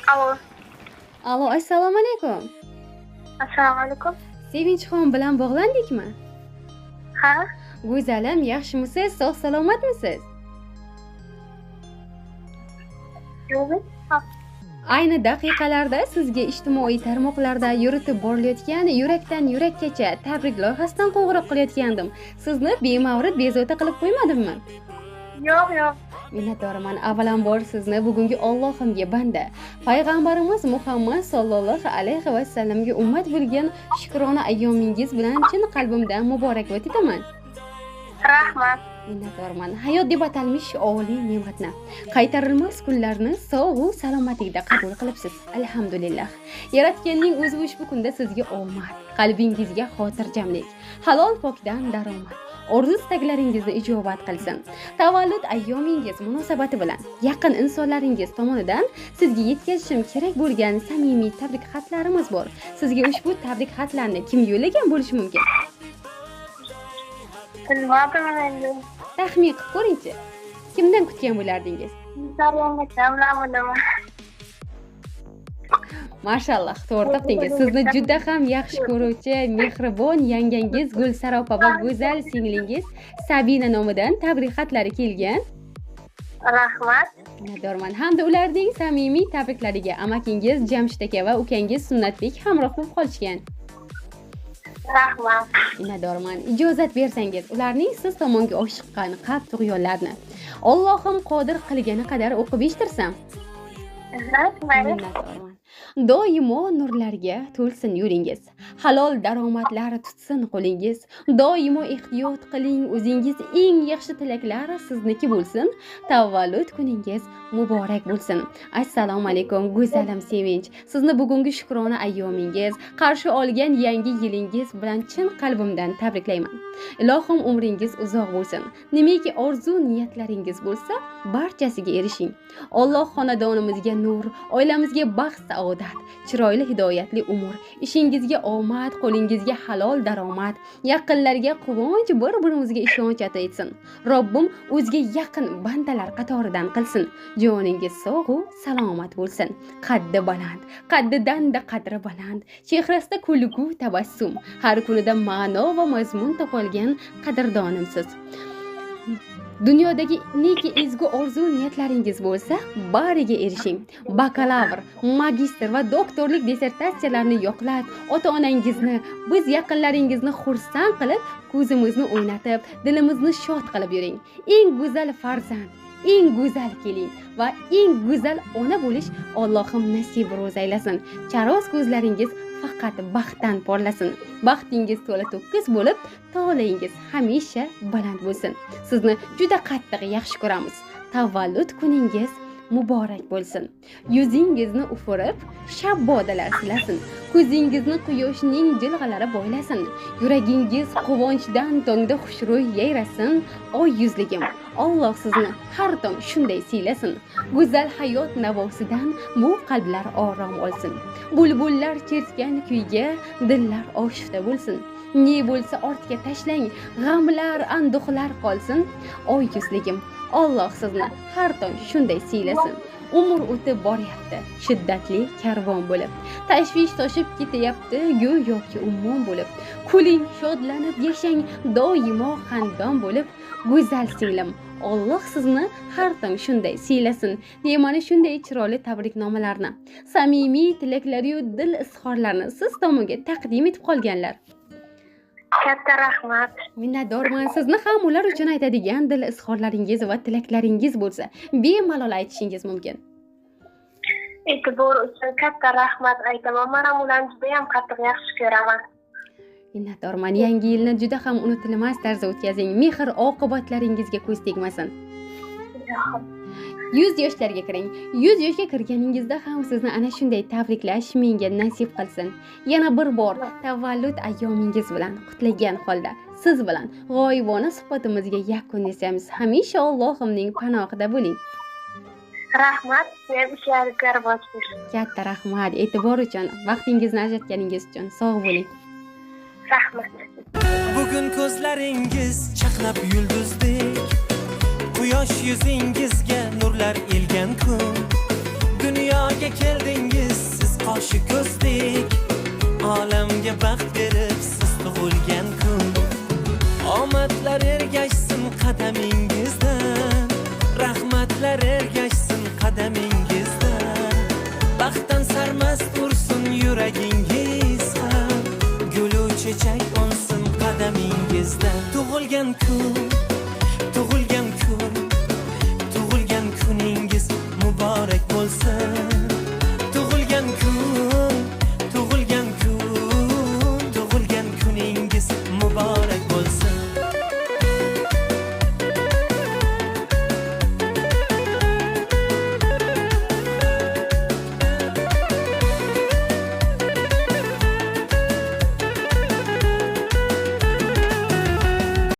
Alo. Alo, assalomu alaykum. Assalomu alaykum. Sevinchxon bilan bog'landikmi? Ha? Go'zalim, yaxshimisiz, sog' salomatmisiz? Yo'q. Ayni daqiqalarda sizga ijtimoiy tarmoqlarda yuritib borilayotgan yurakdan yurakkacha tabrik loyihasidan qo'ng'iroq qilayotgandim. Sizni bemavrid bezovta qilib qo'ymadimmi? Yo'q, yo'q. Minnatdorman. Avvalambor sizni bugungi Allohimga banda, payg'ambarimiz Muhammad sollallohu alayhi va sallamga ummat bo'lgan shukrona ayyomingiz bilan chin qalbimdan muborakbod etaman. Rahmat. Minnatdorman. Hayot deb atalmish oliy ne'matni, qaytarilmas kunlarni sog' salomatlikda qabul qilibsiz. Alhamdulillah. Yaratganning o'zi ushbu kunda sizga omad, qalbingizga xotirjamlik, halol pokdan daromad, orzu istaklaringizni ijobat qilsin. Tavallud ayyomingiz munosabati bilan yaqin insonlaringiz tomonidan sizga yetkazishim kerak bo'lgan samimiy tabrik xatlarimiz bor. Sizga ushbu tabrik xatlarni kim yo'llagan bo'lishi mumkin? Bilmadim endi. Taxmin qilib ko'ringchi. Kimdan kutgan bo'lardingiz? Bilan. Mashalloh, to'g'ri topdingiz. Sizni juda ham yaxshi ko'ruvchi mehribon yangangiz Gulsara opa va go'zal singlingiz Sabina nomidan tabrik xatlari kelgan. Rahmat. Minnatdorman. Hamda ularning samimiy tabriklariga amakingiz Jamshid aka va ukangiz Sunnatbek hamroh bo'lib qolishgan. Rahmat. Minnatdorman. Ijozat bersangiz, ularning siz tomonga oshiqqan qalb tug'yonlarini Allohim qodir qilgani qadar o'qib eshittirsam. Rahmat. Minnatdorman. Doimo nurlarga to'lsin yo'lingiz. Halol daromadlar tutsin qo'lingiz. Doimo ehtiyot qiling o'zingiz. Eng yaxshi tilaklar sizniki bo'lsin. Tavallud kuningiz muborak bo'lsin. Assalomu alaykum go'zalim Sevinch. Sizni bugungi shukrona ayyomingiz, qarshi olgan yangi yilingiz bilan chin qalbimdan tabriklayman. Ilohim umringiz uzoq bo'lsin. Nimaki orzu niyatlaringiz bo'lsa, barchasiga erishing. Alloh xonadonimizga nur, oilamizga baxt saodat, chiroyli hidoyatli umr, ishingizga omad, qo'lingizga halol daromad, yaqinlarga quvonch, bir-birimizga ishonch ato etsin. Robbim o'ziga yaqin bandalar qatoridan qilsin. Joningiz sog' u salomat bo'lsin. Qaddi baland, qaddidan-da qadri baland, chehrasida kulgu tabassum, har kunida ma'no va mazmun topolgan qadrdonimsiz. Dunyodagi neki ezgu orzu niyatlaringiz bo'lsa, bariga erishing. Bakalavr, magistr va doktorlik dissertatsiyalarini yoqlab, ota-onangizni, biz yaqinlaringizni xursand qilib, ko'zimizni o'ynatib, dilimizni shod qilib yuring. Eng go'zal farzand, eng go'zal kelin va eng go'zal ona bo'lish Allohim nasib ro'z aylasin. Charos ko'zlaringiz faqat baxtdan porlasin. Baxtingiz to'la to'kis bo'lib, toleingiz hamisha baland bo'lsin. Sizni juda qattiq yaxshi ko'ramiz. Tavallud kuningiz muborak bo'lsin. Yuzingizni ufurib, shabbodalar silasin. Ko'zingizni quyoshning jilg'alari boylasin. Yuragingiz quvonchdan tongda xushro'y yayrasin. Oy yuzligim, Alloh sizni har tong shunday siylasin. Go'zal hayot navosidan bu qalblar orom olsin. Bulbullar chertgan kuyga dillar oshufta bo'lsin. Ne bo'lsa ortga tashlang, g'amlar, anduhlar qolsin. Oy yuzligim, Alloh sizni har tong shunday siylasin. Umr o'tib boryapti, shiddatli karvon bo'lib. Tashvish toshib ketyapti, go'yoki ummon bo'lib. Kuling, shodlanib yashang, doimo xandon bo'lib. Go'zal singlim, Alloh sizni har tong shunday siylasin. Mana shunday chiroyli tabriknomalarni, samimiy tilaklari-yu dil izhorlarini siz tomonga taqdim etib qolganlar. Katta rahmat. Minnatdorman. Sizni ham ular uchun aytadigan dil izhorlaringiz va tilaklaringiz bo'lsa, bemalol aytishingiz mumkin. E'tibor uchun katta rahmat aytaman. Men ham ularni juda ham qattiq yaxshi ko'raman. Minnatdorman. Yangi yilni juda ham unutilmas tarzda o'tkazing. Mehr oqibatlaringizga ko'z tegmasin. 100 yoshlarga kiring. 100 yoshga kirganingizda ham sizni ana shunday tabriklash menga nasib qilsin. Yana bir bor tavallud ayyomingiz bilan qutlagan holda siz bilan g'oyibona suhbatimizga yakun yasaymiz. Hamisha Allohimning panohida bo'ling. Rahmat, men ishlaringizga rivoj bersin. Katta rahmat e'tibor uchun, vaqtingizni ajratganingiz uchun. Sog' bo'ling. Rahmat. Bugun ko'zlaringiz chaqnab yulduzdek, quyosh yuzingizga nurlar ilgan kun. Dunyo Dunyoga keldingiz siz qoshi ko'zdek, olamga baxt berib siz tug'ilgan kun. Omadlar ergashsin qadamingizdan, rahmatlar ergashsin qadamingizdan. Baxtdan sarmast ursin yuragingiz ham, gulu chechak unsin qadamingizda. Tug'ilgan kun, tug'ilgan kun, tug'ilgan kuningiz muborak bo'lsin.